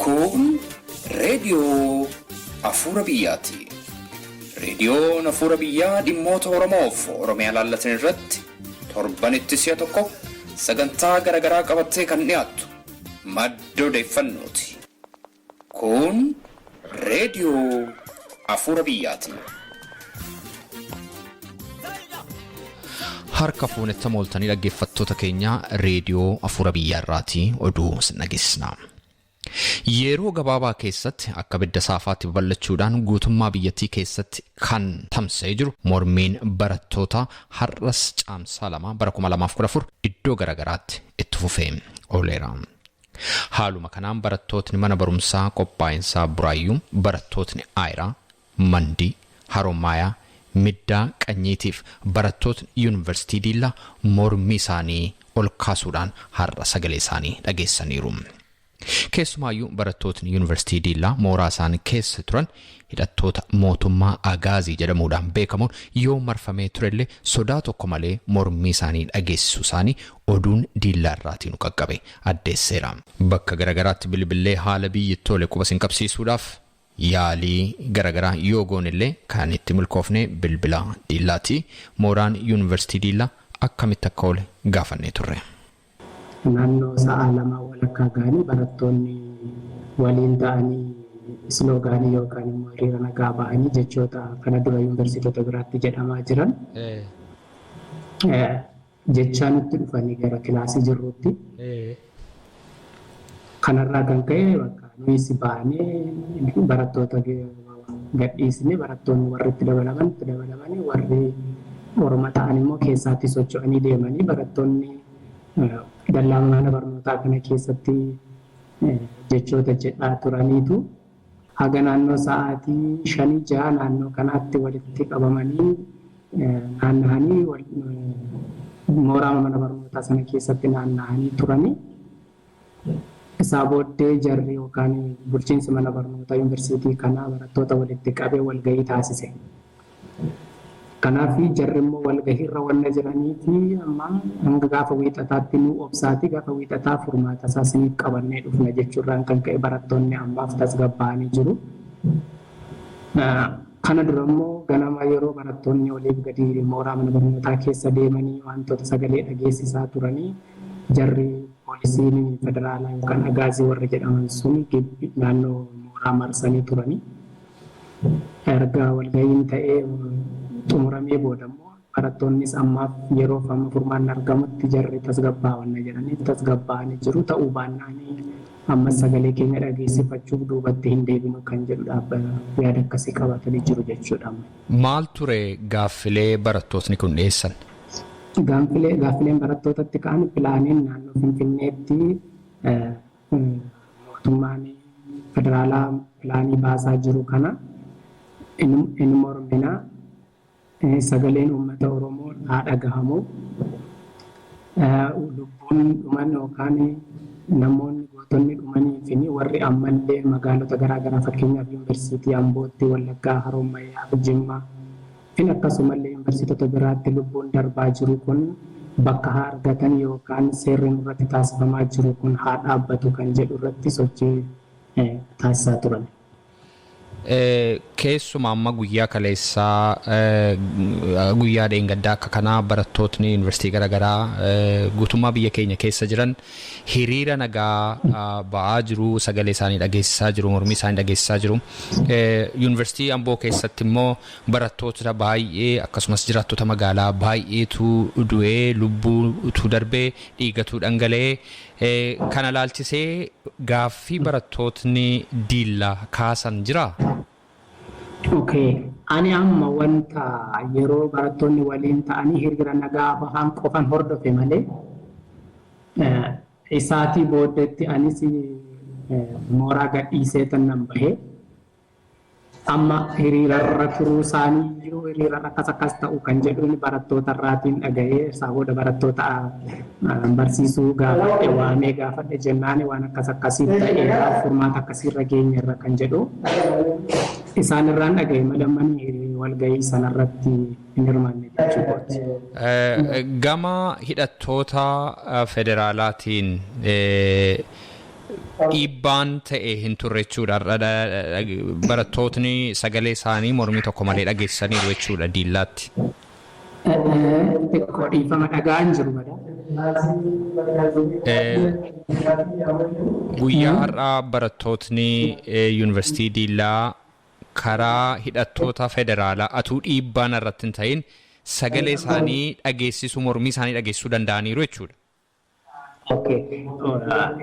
Kun reediyoo Afuura Biyyaati. Reediyoon Afuura Biyyaa dhimmoota Oromoof Oromiyaa laallatan irratti torbanitti si'a tokko sagantaa garaagaraa qabattee kan dhiyaattu madda odeeffannooti. Kun reediyoo Afuura Biyyaati. Harka fuunetta mooltanii dhaggeeffattoota keenya reediyoo Afuura Biyyaa irraatii oduu sin dhageessisna. Yeroo gabaabaa keessatti akka ibidda saafaatti babal'achuudhaan guutummaa biyyattii keessatti kan tamsa'ee jiru mormiin barattoota har'as Caamsaa 2 bara 2014 iddoo garaagaraatti itti fufee ooleera. Haaluma kanaan barattootni mana barumsaa qophaa'insaa Buraayyuu, barattootni Aayiraa, Mandii, Haromaayaa, Middaa Qanyiitiif barattootni Yuunivarsiitii Diillaa mormii isaanii ol kaasuudhaan har'a sagalee isaanii dhageessaniiru. Keessumaayyuu barattootni Yuunivarsiitii Diillaa mooraa isaan keessa turan hidhattoota mootummaa Agaazii jedhamuudhaan beekamuun yoo marfamee turellee sodaa tokko malee mormii isaanii dhageessisuu isaanii oduun Diillaa irraatii nu qaqqabe addeesseera. Bakka garagaraatti bilbillee haala biyyi itti oole quba isin qabsiisuudhaaf yaalii garagaraa yoo goonellee kan itti milkoofne bilbila Diillaati. Mooraan Yuunivarsiitii Diillaa akkamitti akka oole gaafannee turre. Naannoo sa'a lamaa walakkaa ga'anii barattoonni waliin ta'anii isloogaanii yookaan immoo hiriira nagaa bahanii jechoota kana dura yuunivarsiitota biraatti jedhamaa jiran jechaa nutti dhufanii gara kilaasii jirrutti. Kanarraa kan ka'e bakka nuyis baanee barattoota gadhiisne, barattoonni warri itti dabalaman itti dabalamanii, warri orma ta'an immoo keessaatti socho'anii deemanii, barattoonni dallaa mana barnootaa kana keessatti jechoota jedhaa turaniitu haga naannoo sa'aatii 5, 6 naannoo kanaatti walitti qabamanii naanna'anii mooraa mana barnootaa sana keessatti naanna'anii turanii. Isaa booddee jarri yookaan bulchiinsi mana barnootaa yuunivarsiitii kanaa barattoota walitti qabee walgahii taasise. Kanaaf jarri immoo walgahiirra wanna jiranii fi amma hanga gaafa wiixataatti nu obsaati, gaafa wiixataa furmaata isaa isiniif qabannee dhufna jechuurraan kan ka'e barattoonni ammaaf tasgabbaa'anii jiru. Kana dura immoo ganama yeroo barattoonni oliif gadi mooraa mana barnootaa keessa deemanii wantoota sagalee dhageessisaa turanii, jarri poolisiin federaalaa yookaan agaazii warri jedhaman sun naannoo mooraa marsanii turanii. Erga walgahiin ta'ee xumuramee booda immoo barattoonnis ammaaf yeroo amma furmaanni argamutti jarri tasgabbaa'anna jedhanii tasgabbaa'anii jiru. Ta'uu baannaanii ammas sagalee keenya dhageessifachuuf duubatti hin deebinu kan jedhu dhaabbata yaada akkasii qabatanii jiru jechuudha. Maal ture gaaffilee barattootni kun dhiyeessan? Gaaffileen barattootatti ka'an pilaaniin naannoo Finfinneetti mootummaan federaalaa pilaanii baasaa jiru kana in mormina, sagaleen uummata Oromoo haa dhagahamu, lubbuun dhuman yookaan namoonni gootonni dhumanii fi warri ammallee magaalota garaagaraa, fakkeenyaaf yuunivarsiitii Ambootti, Wallaggaa, Harommayyaa, Jimmaa fi akkasumallee yuunivarsiitota biraatti lubbuun darbaa jiru kun bakka haa argatan yookaan seerri irratti taasifamaa jiru kun haa dhaabbatu kan jedhu irratti sochii taasisaa turan. Keessumaa amma guyyaa kaleessaa, guyyaa dheengaddaa akka kanaa barattootni yuunivarsiitii garaagaraa guutummaa biyya keenya keessa jiran hiriira nagaa ba'aa jiru, sagalee isaanii dhageessisaa jiru, mormii isaanii dhageessisaa jiru. Yuunivarsiitii Amboo keessatti immoo barattoota baay'ee akkasumas jiraattota magaalaa baay'eetu du'ee, lubbuutu darbee, dhiigatu dhangala'ee. Kana laalchisee gaaffii barattootni Diillaa kaasan jiraa? Okay. Ani amma wanta yeroo barattoonni waliin ta'anii hiriira nagaa bahan qofan hordofe malee isaatii booddeetti anis mooraa gadhiisee nan bahee, amma hiriirarra turuu isaanii iyyuu hiriirarra akkas akkas ta'u kan jedhuun barattoota irraatiin dhagahee, isaa booda barattoota barsiisuu gaafadhe, waamee gaafadhe jennaan waan akkas akkasii ta'eera, furmaata akkasiirra geenyerra kan jedhu isaan irraan dhagahe malee mani walgahii sanarratti hin hirmaanne jechuudha. Gama hidhattoota federaalaatiin Dhiibbaan ta'e hin turre jechuudha. Barattootni sagalee isaanii mormii tokko malee dhageessisaniiru jechuudha Diillaatti. Xiqqoo dhiifama, dhagaa hin jiru badaa. Guyyaa har'aa barattootni Yuunivarsiitii Diillaa karaa hidhattoota federaalaa atuu dhiibbaan irratti hin ta'in sagalee isaanii dhageessisuu, mormii isaanii dhageessisuu danda'aniiru jechuudha. Okay.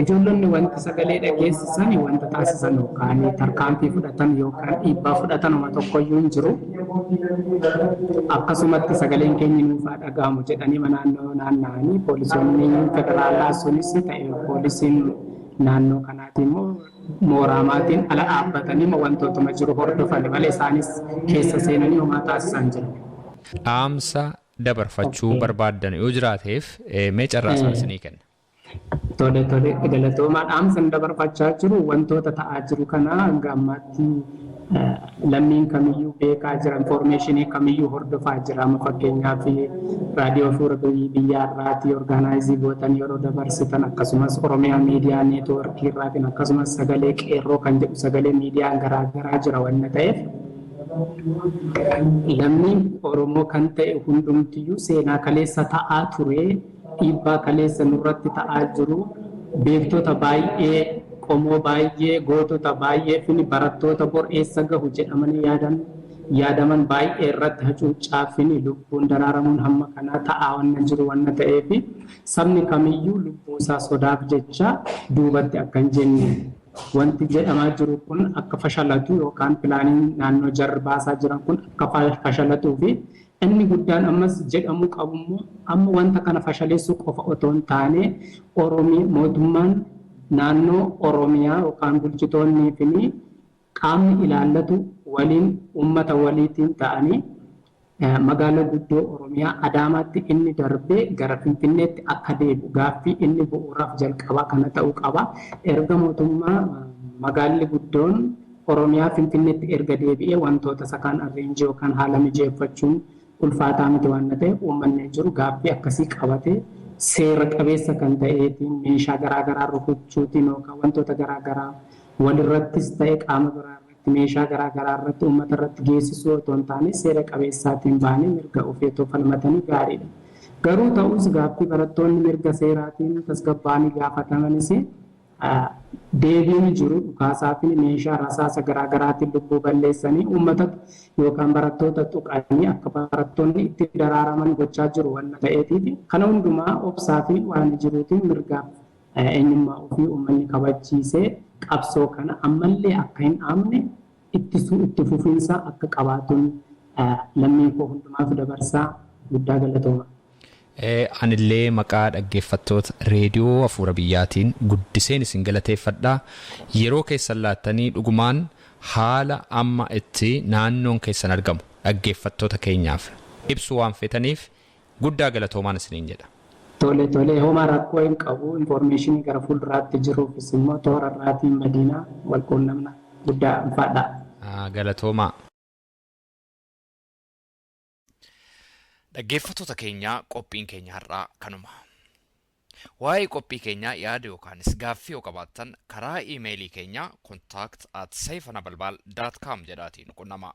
Ijoollonni wanti sagalee dhageessisan, wanta taasisan yookaan tarkaanfii fudhatan yookaan dhiibbaa fudhatan uma tokkoyyuu hin jiru. Akkasumatti sagaleen keenya nuufaa dhaga'amu jedhanii naannoo naanna'anii, poolisoonni federaalaa sunis ta'e poolisiin naannoo kanaati immoo mooraamaatiin ala dhaabbatanii wantootuma jiru hordofan malee isaanis keessa seenanii homaa taasisan jiru. Dhaamsa dabarfachuu barbaaddan yoo jiraateef mee carraa isaan isinii kenna. Tole, galatoomaa. Dhaamsan dabarfachaa jiru, wantoota ta'aa jiru kana hanga ammaatti lammiin kamiyyuu beekaa jira, information kamiyyuu hordofaa jira. Amma fakkeenyaaf raadiyoo Afuura Biyyaa irraatii organize gootan yeroo dabarsitan, akkasumas Oromiyaa Miidiyaa Neetwoorkii irraatiin, akkasumas sagalee qeerroo kan jedhu sagalee miidiyaan garaagaraa jira wanna ta'eef, lammiin Oromoo kan ta'e hundumtiyyuu seenaa kaleessa ta'aa ture, dhiibbaa kaleessa nurratti ta'aa jiru, beektota baay'ee, qomoo baay'ee, gootota baay'ee fi barattoota bor eessa gahu jedhamanii yaadan yaadaman baay'ee irratti hacuuccaa fi lubbuun daraaramuun hamma kanaa ta'aa wanna jiru wanna ta'eef, sabni kamiyyuu lubbuu isaa sodaaf jecha duubatti akka hin jenne, wanti jedhamaa jiru kun akka fashalatu yookaan planiin naannoo jarri baasaa jiran kun akka fashalatuu fi inni guddaan ammas jedhamuu qabu immoo, amma wanta kana fashaleessuu qofa otoo hin taane, Oromii mootummaan naannoo Oromiyaa yookaan bulchitoonnii fi qaamni ilaallatu waliin uummata waliitiin ta'anii magaalaa guddoo Oromiyaa Adaamaatti inni darbee gara Finfinneetti akka deebi'u gaaffii inni bu'uuraaf jalqabaa kana ta'uu qaba. Erga mootummaa magaalli guddoon Oromiyaa Finfinneetti erga deebi'ee wantoota isa kaan arrange yookaan haala mijeeffachuun ulfaataa miti waan ta'eef, uummanni jiru gaaffii akkasii qabatee seera qabeessa kan ta'eetiin meeshaa garaagaraa rukuchuutiin yookaan wantoota garaagaraa walirrattis ta'e qaama biraa irratti meeshaa garaagaraa irratti uummata irratti geessisuu otoo hin taane, seera qabeessaatiin ba'anii mirga ofii falmatanii gaariidha. Garuu ta'us gaaffii barattoonni mirga seeraatiin tasgabbaa'anii gaafatamanis deebiin jiru dhukaasaa fi meeshaa rasaasa garaagaraatiin lubbuu balleessanii uummata yookaan barattoota tuqanii akka barattoonni itti daraaraman gochaa jiru waan ta'eetiif, kana hundumaa obsaa fi waan jiruutiin mirgaaf eenyummaa ofii uummanni kabachiisee qabsoo kana ammallee akka hin dhaabne ittisuu itti fufiinsa akka qabaatuun lammii koo hundumaaf dabarsaa. Guddaa galatooma. Anillee maqaa dhaggeeffattoota reediyoo Afuura Biyyaatiin guddiseen isin galateeffadhaa. Yeroo keessan laattanii dhugumaan haala amma itti naannoon keessan argamu dhaggeeffattoota keenyaaf ibsu waan feetaniif guddaa galatoomaan isiniin jedha. Tole, homaa rakkoo hin qabu. Information gara fuulduraatti jiruufis immoo toora irraatiin madiinaa wal quunnamna. Guddaa ulfaadha. Galatoomaa. Dhaggeeffattoota keenyaa, qophiin keenya har'aa kanuma. Waa'ee qophii keenyaa yaada yookaanis gaaffii yoo qabaattan karaa iimeelii keenyaa contact@seifanabalbal.com jedhaatiin qunnama.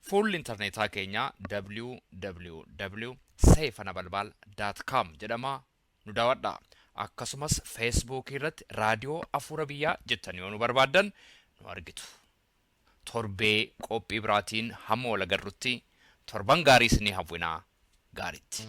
Fuulli intarneetaa keenyaa www.seifanabalbal.com jedhama, nu daawwadha. Akkasumas Feesbuukii irratti Raadiyoo Afuura Biyyaa jettanii yoo nu barbaaddan nu argitu. Torbee qophii biraatiin hamma wal agarrutti torban gaarii isinii hawwinaa, gaariitti.